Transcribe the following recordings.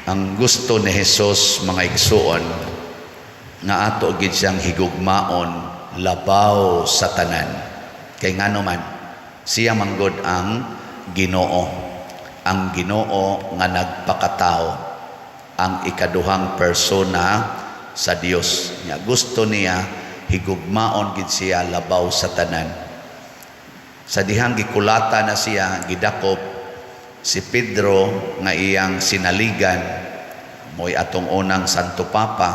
Ang gusto ni Jesus, mga igsuon, nga ato gid siyang higugmaon labaw sa tanan. Kay ngano man, siya manggod ang Ginoo. Ang Ginoo nga nagpakatao, ang ikaduhang persona sa Dios. Nya gusto niya higugmaon gid siya labaw sa tanan. Sa dihang gikulata na siya, gidakop si Pedro nga iyang sinaligan, mo'y atong unang Santo Papa,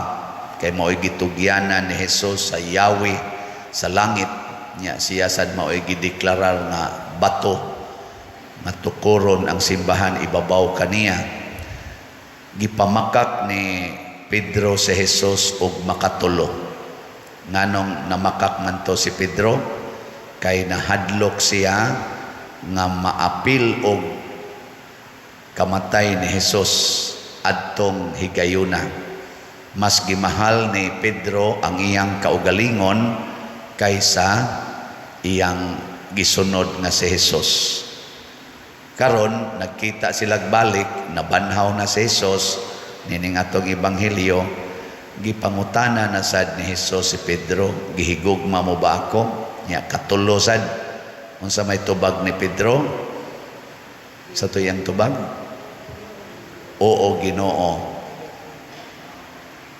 kay mao'y gitugyanan ni Jesus sa Yahweh sa langit. Nya siya sad mao'y gideklarar nga bato nga tukuron ang simbahan ibabaw kaniya. Gipamakak ni Pedro si Jesus og makatulo. Nganong namakak man to si Pedro? Kay nahadlok siya nga maapil og kamatay ni Jesus adtong higayuna. Mas gimahal ni Pedro ang iyang kaugalingon kaysa iyang gisunod nga si Jesus. Karon nagkita sila balik, nabanhaw na si Jesus nining atong ebanghelyo. Gipangutana na sad ni Jesus si Pedro, "Gihigugma mo ba ako?" Nya katulo sad. Unsa may tubag ni Pedro? Sa tuyang tubag? "Oo, Ginoo,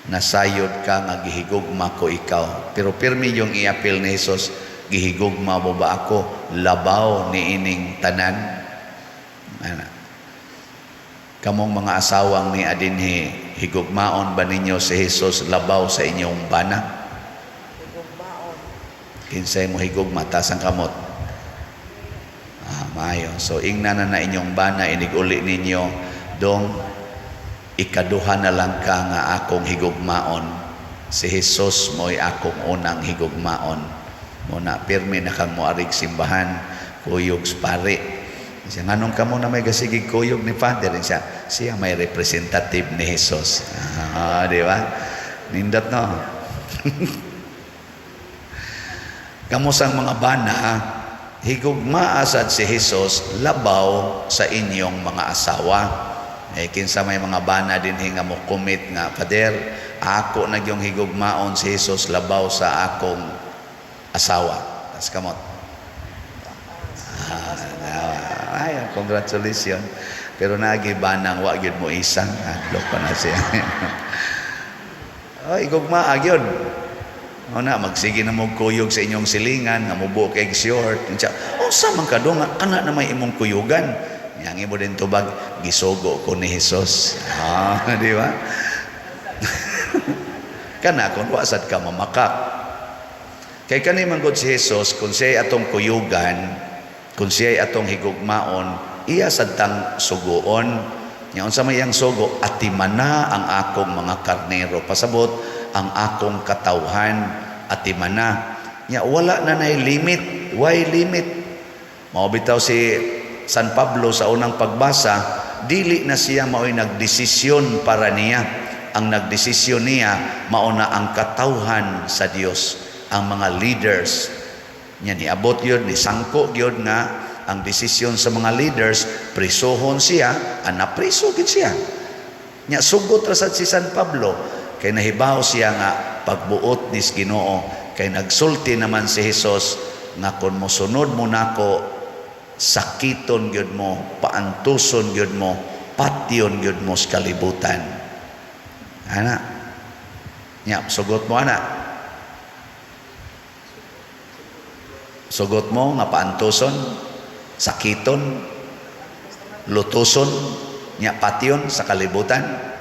nasayod ka nga gihigugma ko ikaw." Pero pirmi yung iapil ni Jesus, "Gihigugma mo ba ako labaw ni ining tanan?" Ana. Kamong mga asawang ni adinhi, higugmaon ba ninyo si Jesus labaw sa inyong bana? Higugmaon. Kinsay mo higugma, taas ang kamot. Ah, maayo. So ingna na na inyong bana, inig-uli ninyo, "Dong, ikaduha na lang ka nga akong higugmaon. Si Jesus mo'y akong unang higugmaon." Mo na pirmi na kang moarig simbahan, kuyog sa pari. Siya, "Nganong kamo na may gasigig kuyog ni Father?" Siya, siya may representative ni Jesus. Ah, di ba? Nindot, no? Kamo sang mga bana, higugmaa sad si Jesus labaw sa inyong mga asawa. Eh, kinsa may mga bana din nga mo commit nga, "Father, ako na yung higugmaon si Jesus labaw sa akong asawa"? Tas kamot. Ah, ay, congratulations. Pero nagi banang wa gyud mo isang adlok pa na siya. Oh, higugmaa gyud. O na, magsige na mo kuyog sa inyong silingan, nga mubuok kay short. Unsa, unsa man ka dong, kana na may imong kuyugan? Yang imo din tubag, "Gisugo ko ni Jesus." Ah, di ba? Kana kung wa sad ka mamakak. Kay kani man gud si Jesus, kung siya atong kuyugan, kung siya atong higugmaon, iya sad tang suguon. Nya unsa may iyang sugo? "Atimana ang akong mga karnero." Pasabot, ang akong katawhan, atimana. Nya wala na nay limit. Why limit? Mao bitaw si San Pablo sa unang pagbasa, dili na siya mao'y nagdesisyon para niya. Ang nagdesisyon niya mao na ang katawhan sa Dios, ang mga leaders. Nya niabot yun, nisangko yun nga ang desisyon sa mga leaders, prisuhon siya, ana priso gid siya. Nya sugot ra sad si San Pablo kay nahibaw siya nga pagbuot ni Ginoo, kay nagsulti naman si Jesus nga kung mosunod mo nako, sakiton gyud mo, paantuson gyud mo, patyon gyud mo sa kalibutan. Ana. Nya sugot mo ana. Sugot mo nga paantuson, sakiton, lutuson, nya patyon sa kalibutan.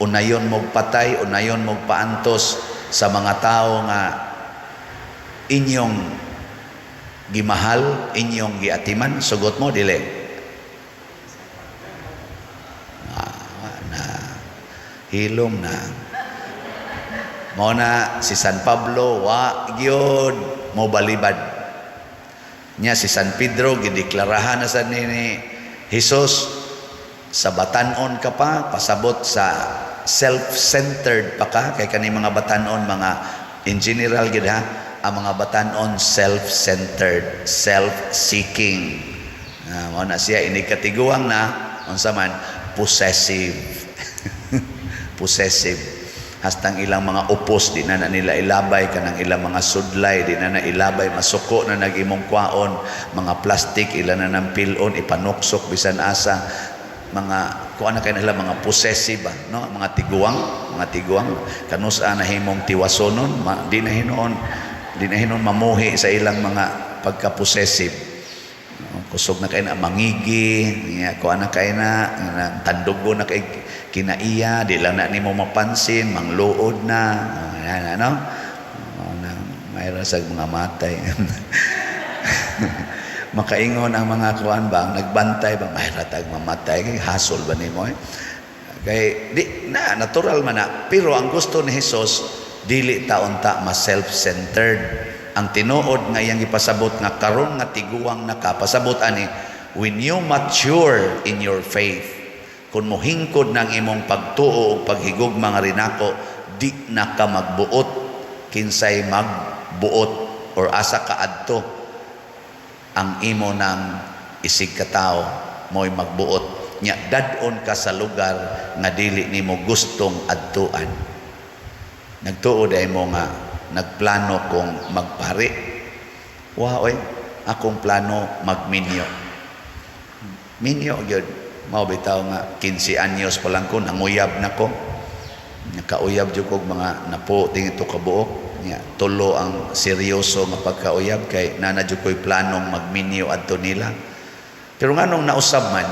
Unayon mog patay, unayon mog paantos sa mga tao nga inyong gimahal, inyong giatiman, sugot mo dili? Ah, na hilom na. Mao na si San Pablo wa gyud mo balibad. Nya si San Pedro gideklarahan na sa ni Jesus sa batanon ka pa, pasabot sa self-centered pa ka, kay kani mga batanon, mga in general gid ha, ang mga batanon self-centered, self-seeking. Ah, mao na siya ini katiguang na unsa man Nag-possessive. Possessive. Hastang ilang mga upos di na nila ilabay, kanang ilang mga sudlay di na ilabay, masuko na nag imong kwaon, mga plastic ila na ng pilon, ipanuksok bisan asa, mga kuan na kay nila, mga possessive ba, no? Mga tiguang, mga tiguang, kanus-a na himong tiwasonon, di na hinuon mamuhi sa ilang mga pagka-possessive. No, kusog na kay na mangigi niya, kuan na kay na tandugo na kay kinaiya, di lang na nimo mapansin, mangluod na. Oh, yan, ano. Oh, na mayroon sa mga matay, makaingon ang mga kuan ba, ang nagbantay ba, may ratag mamatay kay hasol ba nimo, eh? Kay di na natural man na, pero ang gusto ni Jesus, dili ta unta mas self-centered. Ang tinuod nga iyang ipasabot nga karon nga tiguang nakapasabot ani, when you mature in your faith, kung mohingkod ng imong pagtuo ug paghigugma nga rinako, di na ka magbuot kinsay magbuot or asa ka adto. Ang imo ng isig katao mo'y magbuot nya, dad-on ka sa lugar nga dili nimo gustong adtuan. Nagtuo dai mo nga nagplano kong magpari? Wa oy, akong plano magminyo. Minyo gyud. Mao bitaw nga 15 anyos pa lang ko nanguyab na ko. Nakauyab jud kog mga napo tingito kabuok. Nya tulo ang seryoso nga pagkauyab kay nana jud ko'y planong magminyo adto nila. Pero nganong nausab man?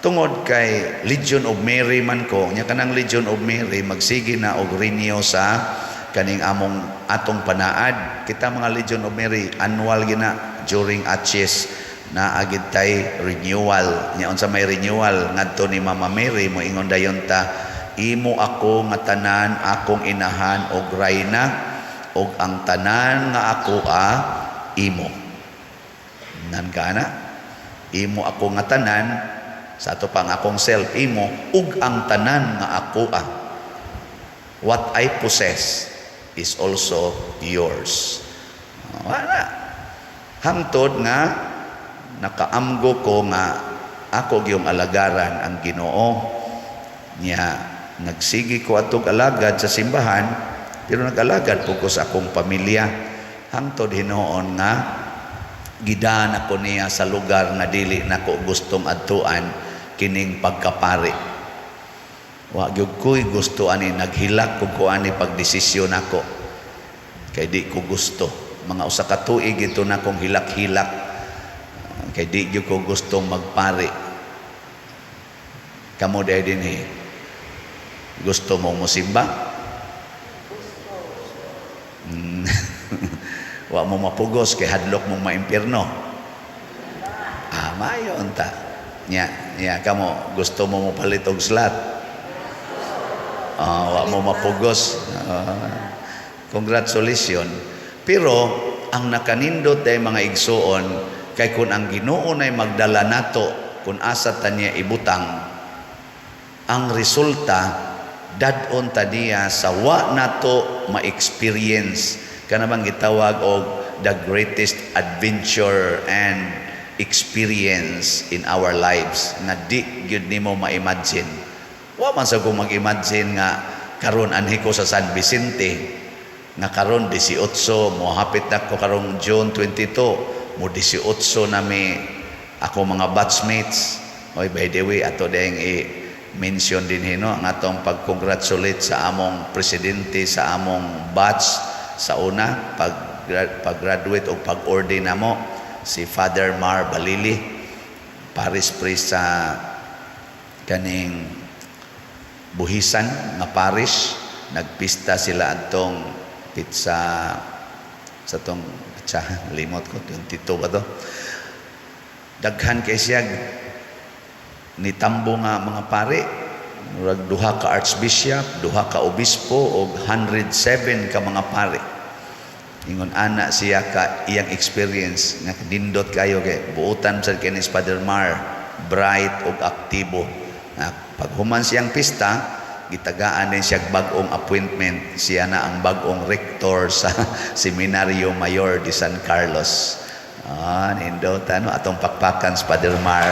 Tungod kay Legion of Mary man ko, nya kanang Legion of Mary magsige na og renew sa kaning among atong panaad. Kita mga Legion of Mary, annual gina during Acies na agid tay renewal. Nya unsa may renewal? Ngadto ni Mama Mary, moingon dayon ta, "Imo ako nga tanan, akong inahan og rayna, og ang tanan nga ako a imo." Nan ka na? Imo ako nga tanan, sa ato pang akong self imo, ug ang tanan nga ako a. What I possess is also yours. Wala. Hangtod nga nakaamgo ko nga ako gyung alagaran ang Ginoo. Nya nagsigi ko atog alagad sa simbahan, pero nag-alagad po ko sa akong pamilya. Hangtod hinuon nga gidaan ako niya sa lugar nga dili nako gustong adtuan, kining pagkapari. Wa gyud ko'y gusto ani, naghilak ko ani pagdesisyon nako. Kay di ko gusto. Mga usa ka tuig ito na kong hilak-hilak. Kay di gyud ko gustong magpari. Kamo dahil din eh. Gusto mong musimba? Wa mo mapugos kay hadlok mong maimpierno. Ah, maayo unta. Nya, nya kamo gusto mo mopalit og slot? Ah, wa mo mapugos. Ah, congratulations. Pero ang nakanindot day, mga igsuon, kay kung ang Ginoo nay magdala nato kung asa ta niya ibutang, ang resulta dad-on ta niya sa wa nato ma-experience, kana bang gitawag og the greatest adventure and experience in our lives nga di gyud nimo ma-imagine. Wa man sa ko mag-imagine nga karon anhi ko sa San Vicente, nga karon 18, mohapit na ko karong June 22, mo 18 na mi ako mga batchmates. Oy, by the way, ato dayong i-mention din hino ang atong pag-congratulate sa among presidente sa among batch sa una pag pag-graduate o pag-ordain namo, si Father Mar Balili, parish priest sa kaning Buhisan nga parish. Nagpista sila adtong pizza sa tong pizza, limot ko, 22 ba to. Daghan kay siya nitambo nga mga pare, murag duha ka archbishop, duha ka obispo og 107 ka mga pare. Ingon ana siya ka iyang experience nga nindot kayo kay buotan sad kay ni Father Mar, bright og aktibo. Na pag human siyang pista, gitagaan din siya bag-ong appointment. Siya na ang bag-ong rector sa Seminario Mayor de San Carlos. Ah, nindot ano, atong pakpakan sa Father Mar.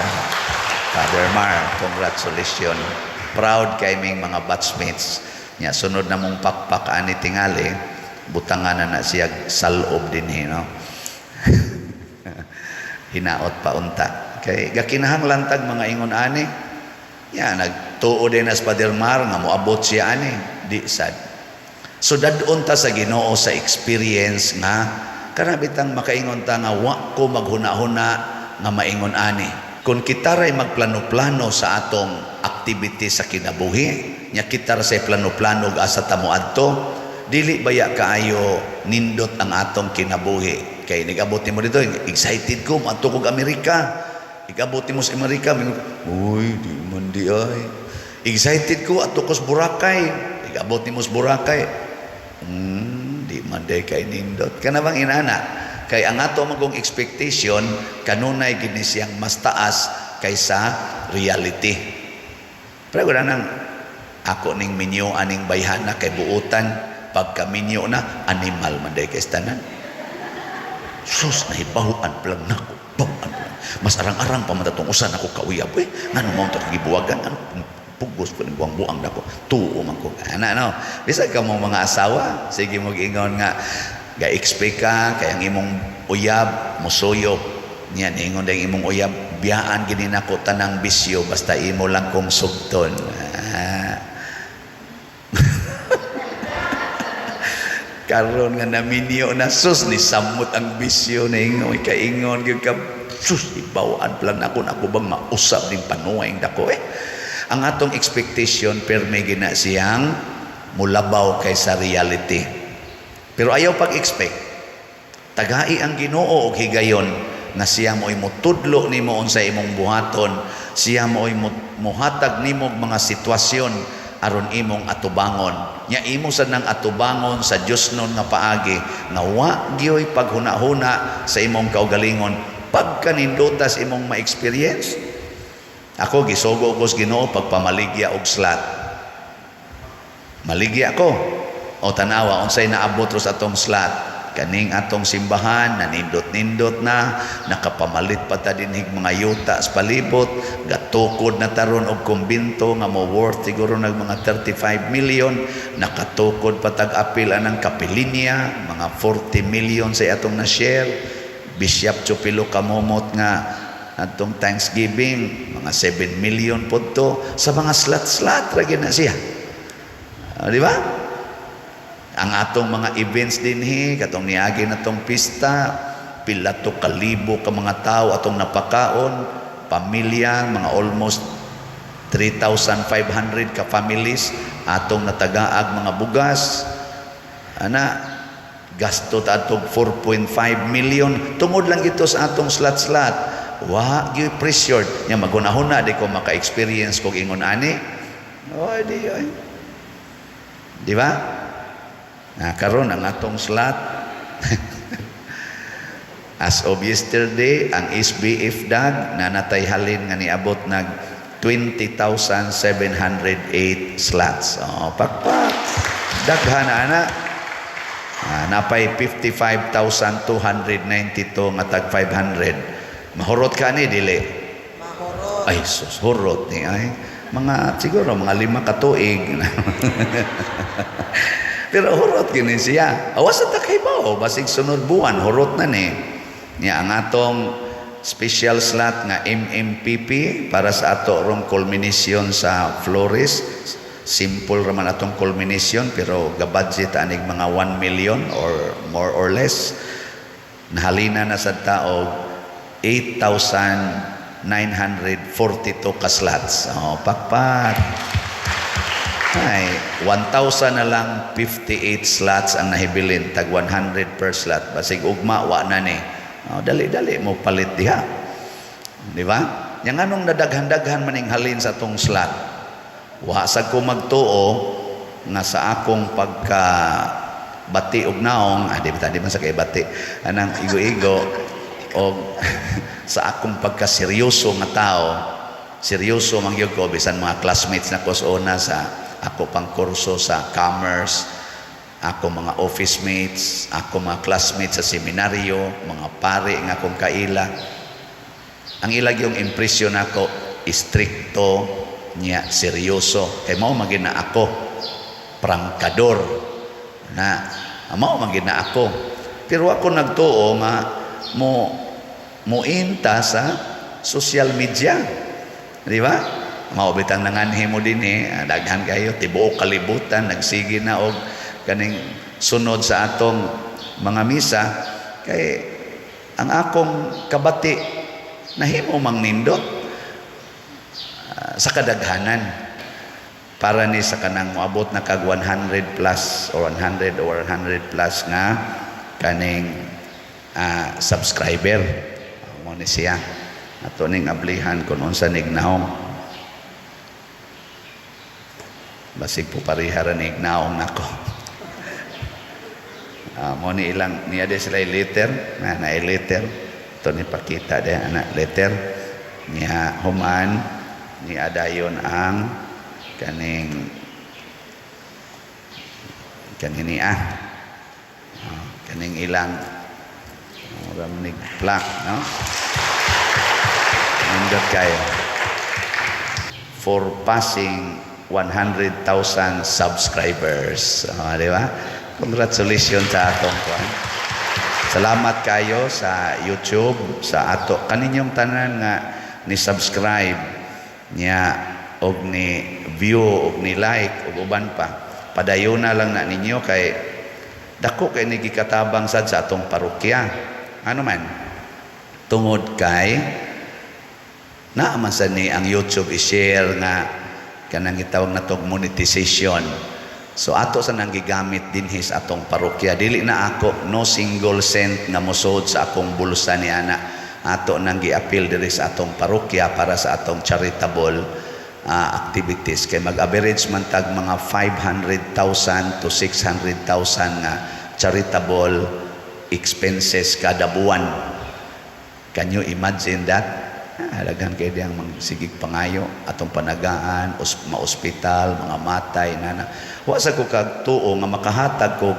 Father Mar, congratulations. Proud kay ming mga batchmates. Nya sunod na mong pakpak ani tingali, butangan na na siya salob dinhi, no? Hinaot pa unta. Kay gakinahanglan tag mga ingon ani. Ya nagtuo din as Father Mar nga moabot siya ani, di sad. So dad-on ta sa Ginoo sa experience nga kana bitang makaingon ta nga wa ko maghuna-huna nga maingon ani. Kung kita ray magplano-plano sa atong activity sa kinabuhi, nya kita ra say plano-plano og asa ta moadto, dili baya kaayo nindot ang atong kinabuhi. Kay nigabot nimo dito, excited ko moadto kog Amerika. Igabot nimo sa Amerika, mingon, "Uy, di man di ay." Excited ko adto ko sa Boracay. Igabot nimo sa Boracay. Di man day kay nindot. Kana bang inana? Kay ang ato magong expectation kanunay gini siyang mas taas kaysa reality. Pero wala nang ako ning minyo aning bayhana kay buutan, pagka minyo na animal man day kay tanan. Sus, nahibahuan pa lang nako. Bahuan pa lang. Mas arang-arang pa man atong usan ako kauyab eh. Ngano mao to gibuwagan, ano pugos ko ning buang-buang nako. Tuo man ko. Ana no. Bisag ka mo mga asawa, sige mo giingon nga ga-expect ka kay ang imong uyab musuyop. Niya niingon dayong imong uyab, "Biyaan gini nako tanang bisyo basta imo lang kong sugton." Ah. Karon nga naminyo na, sus, ni samot ang bisyo na ingon kaingon gyud ka, "Sus, ibawaan pa lang nako, nako bang mausab ning panuway dako eh." Ang atong expectation perme gina siyang mulabaw kaysa reality. Pero ayaw pag-expect. Tagai ang Ginoo og higayon nga siya mo'y mutudlo nimo unsa imong buhaton, siya mo'y muhatag nimo og mga sitwasyon aron imong atubangon. Nya imo sad nang atubangon sa Dios nun nga paagi nga wa gyoy paghuna-huna sa imong kaugalingon pagkanindutas imong ma-experience. Ako gisugo ko sa Ginoo pagpamaligya og slot. Maligya ko. O tanawa unsay naabot ro sa atong slot. Kaning atong simbahan nanindot-nindot na, nakapamalit pa ta dinhig mga yuta sa palibot, gatukod na taron og kumbinto nga mo worth siguro nag mga 35 million, nakatukod pa tag apil anang kapilinya, mga 40 million sa atong na-share. Bishop Chupilo kamomot nga atong Thanksgiving, mga 7 million po to sa mga slot-slot ra gyud na siya. Ah, di ba? Ang atong mga events dinhi, katong niagi na tong pista, pila to kalibo ka mga tao atong napakaon, pamilya, mga almost 3,500 ka families atong natagaag mga bugas. Ana, gasto ta atog 4.5 million tungod lang ito sa atong slot-slot. Wa gyud pressured nya magunahuna di ko maka-experience kog ingon ani. Oh, di ay. Di ba? Na karon ang atong slot as of yesterday, ang SBF dag nanatay halin nga niabot nag 20,708 slots. Oh, pakpak. Daghan na ana. Ah, napay 55,292 nga tag 500. Mahurot ka ni dili? Mahurot. Ay sus, hurot ni ay. Mga siguro mga 5 ka tuig. Pero hurot gini siya. Awas sa takaybaw, basig sunod buwan hurot na ni. Nya ang atong special slot nga MMPP para sa ato rong culmination sa Flores. Simple raman atong culmination pero gabudget anig mga 1 million or more or less. Nahalina na sa tao 8,942 ka slots. Oh, pakpak. Ay, 1,000 na lang 58 slots ang nahibilin, tag 100 per slot. Basig ugma, wa na ni. Oh, dali-dali mo palit diha. Di ba? Yang anong nadaghan-daghan maning halin sa tong slot. Wa sa ko magtuo nga sa akong pagka bati og naong, ah, di ba, di man sa kay bati, anang igo-igo, og sa akong pagkaseryoso nga tao, seryoso man gyud ko bisan mga classmates na ko sa una sa ako pang kurso sa commerce, ako mga office mates, ako mga classmates sa seminaryo, mga pare nga akong kaila. Ang ilag yung impression nako, istrikto nya seryoso, kay mao man na ako prangkador na, mao man na ako. Pero ako nagtuo nga mo muinta sa social media, di ba? Mao bitang nanganhi mo dinhi, daghan kayo, tibuok kalibutan nagsige na og kaning sunod sa atong mga misa, kay ang akong kabati nahimo mang nindot sa kadaghanan para ni sa kanang moabot na kag 100 plus or 100 or 100 plus nga kaning subscriber. Mo ni siya ato ning ablihan kung unsa nig naong. Basig po pareha ra nig naong nako. Mo ni ilang niya de sila letter na na letter to ni pakita de ana letter niya. Human ni adayon ang kaning kanini kaning ilang mura nig plaque, no? Nindot kayo for passing 100,000 subscribers. Di ba? Congratulations sa atong kuan. Salamat kayo sa YouTube, sa ato kaninyong tanan nga ni subscribe niya og ni view og ni like og uban pa. Padayon na lang na ninyo kay dako kay ni gikatabang sad sa atong parokya. Ano man? Tungod kay naa man sad ni ang YouTube i-share nga kanang gitawag na tog monetization. So ato sa nang gigamit dinhi sa atong parokya. Dili na ako, no single cent nga mosod sa akong bulsa ni ana. Ato nang giapil diri sa atong parokya para sa atong charitable activities, kay mag-average man tag mga 500,000 to 600,000 nga charitable expenses kada buwan. Can you imagine that? Daghan kay diyang magsigig pangayo atong panagaan, maospital, mga matay nana. Wa sa ko kagtuo nga makahatag ko,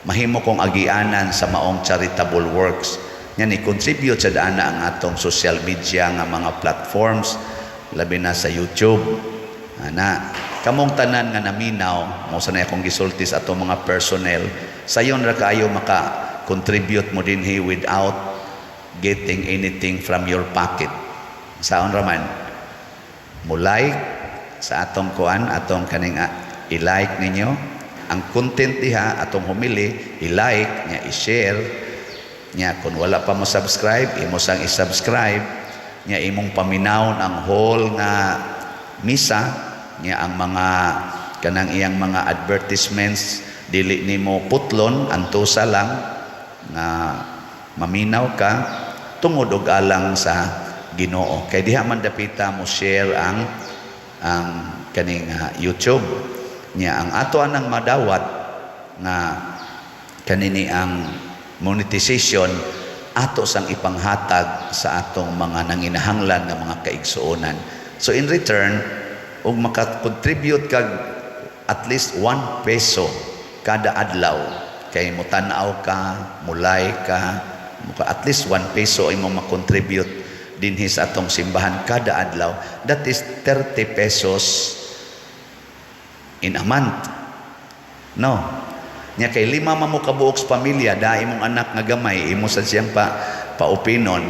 mahimo kong agianan sa maong charitable works. Nya ni contribute sa dana ang atong social media nga mga platforms, labi na sa YouTube. Ana, kamong tanan nga naminaw, mo sa na akong gisulti sa atong mga personnel, sayon ra kaayo maka contribute mo dinhi without getting anything from your pocket. Saon raman? Mo like sa atong kuan, atong kaning i-like ninyo ang content diha, atong homily, i-like nya, i-share nya. Kung wala pa mo subscribe, imo sang i-subscribe nya, imong paminawon ang whole nga misa nya, ang mga kanang iyang mga advertisements dili nimo putlon, antusa lang nga maminaw ka tungod og alang sa Ginoo, kay diha man dapita mo share ang kaning YouTube nya. Ang ato anang madawat nga kanini ang monetization, ato sang ipanghatag sa atong mga nanginahanglan nga mga kaigsuonan. So in return, ug maka-contribute kag at least 1 peso kada adlaw, kay mo tan-aw ka, mo like ka, at least 1 peso imo ma-contribute dinhi sa atong simbahan kada adlaw, that is 30 pesos in a month, no? Nya kay lima man mo kabuok sa pamilya, da imong anak nga gamay imo sa siyang pa paupinon,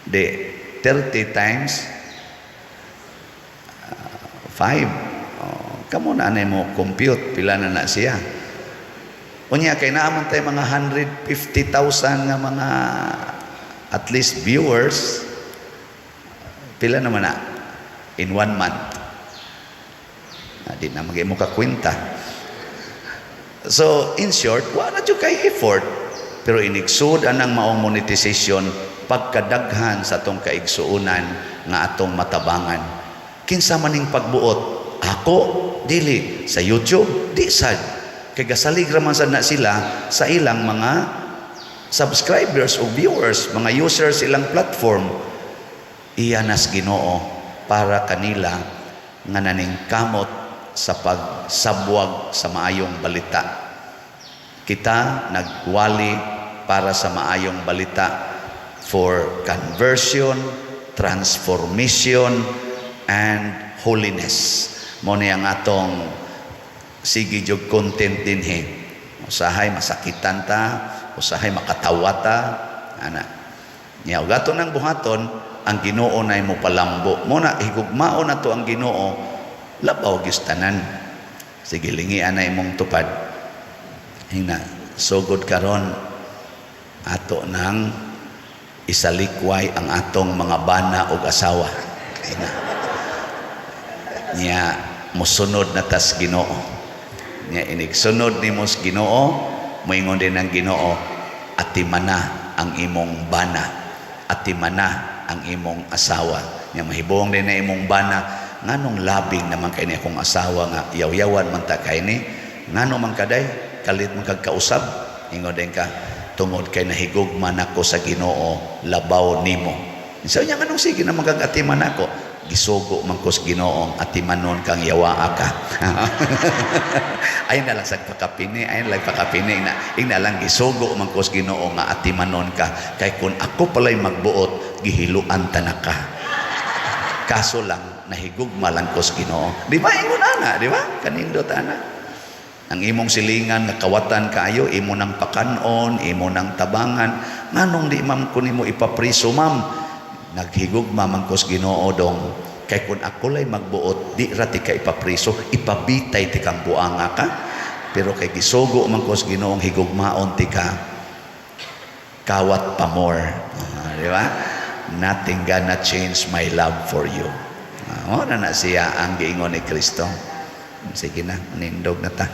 di 30 times 5. Oh, kamo na anay mo compute pila na na siya. Unya kay naa man tay mga 150,000 nga mga at least viewers, pila naman na in one month? Di na mag mo ka kwenta. So in short, wala jud kay effort, pero inigsud anang maong monetization pagkadaghan sa atong kaigsuonan nga atong matabangan. Kinsa man ning pagbuot? Ako dili, sa YouTube di sad, kay gasalig ra man sad na sila sa ilang mga subscribers o viewers, mga users ilang platform. Iya nas Ginoo para kanila nga naningkamot sa pagsabwag sa maayong balita. Kita nagwali para sa maayong balita, for conversion. transformation and holiness. Mo ni ang atong sige jud content dinhi. Usahay masakitan ta, usahay makatawa ta, ana. Nya ug ato nang buhaton, ang Ginoo nay mo palambo. Mo na higugmaon nato ang Ginoo, labaw gyud tanan. Sige, lingian na imong tupad. Hina, sugod karon ato nang isalikway ang atong mga bana ug asawa. Hina. Nya mosunod na tas Ginoo. Nya inig sunod nimo sa Ginoo, moingon din ang Ginoo, atimana ang imong bana, atimana ang imong asawa. Nya mahibong din na imong bana, nganong labing naman kay ni akong asawa nga yaw-yawan man ta kay ni, ngano man kaday, kalit man kag kausab? Ingon din ka, tungod kay nahigugma nako sa Ginoo labaw nimo. Sa niya, nganong sige naman kag atiman ako? Gisugo man ko sa Ginoo atimanon kang yawaa ka. Ay na lang sa pakapini, ay na lang pakapini na. Ingna lang, gisugo man ko sa Ginoo nga atimanon ka. Kay kung ako pala'y magbuot, gihiluan ta na ka. Kaso lang, nahigugma lang ko sa Ginoo. Di ba? Ingon ana, di ba? Kanindot ana. Ang imong silingan nga kawatan kaayo, imo nang pakanon, imo nang tabangan. Nganong di ma'am ko nimo ipapriso, ma'am? Naghigugma man ko sa Ginoo dong. Kay kung ako lay magbuot, di ra ti ka ipapriso, ipabitay ti kang buanga ka. Pero kay gisugo man ko sa Ginoong higugmaon ti ka, kawat pa more. Ah, di ba? Nothing gonna change my love for you. Ah, na na siya ang giingon ni Kristo. Sige na, nindog na ta.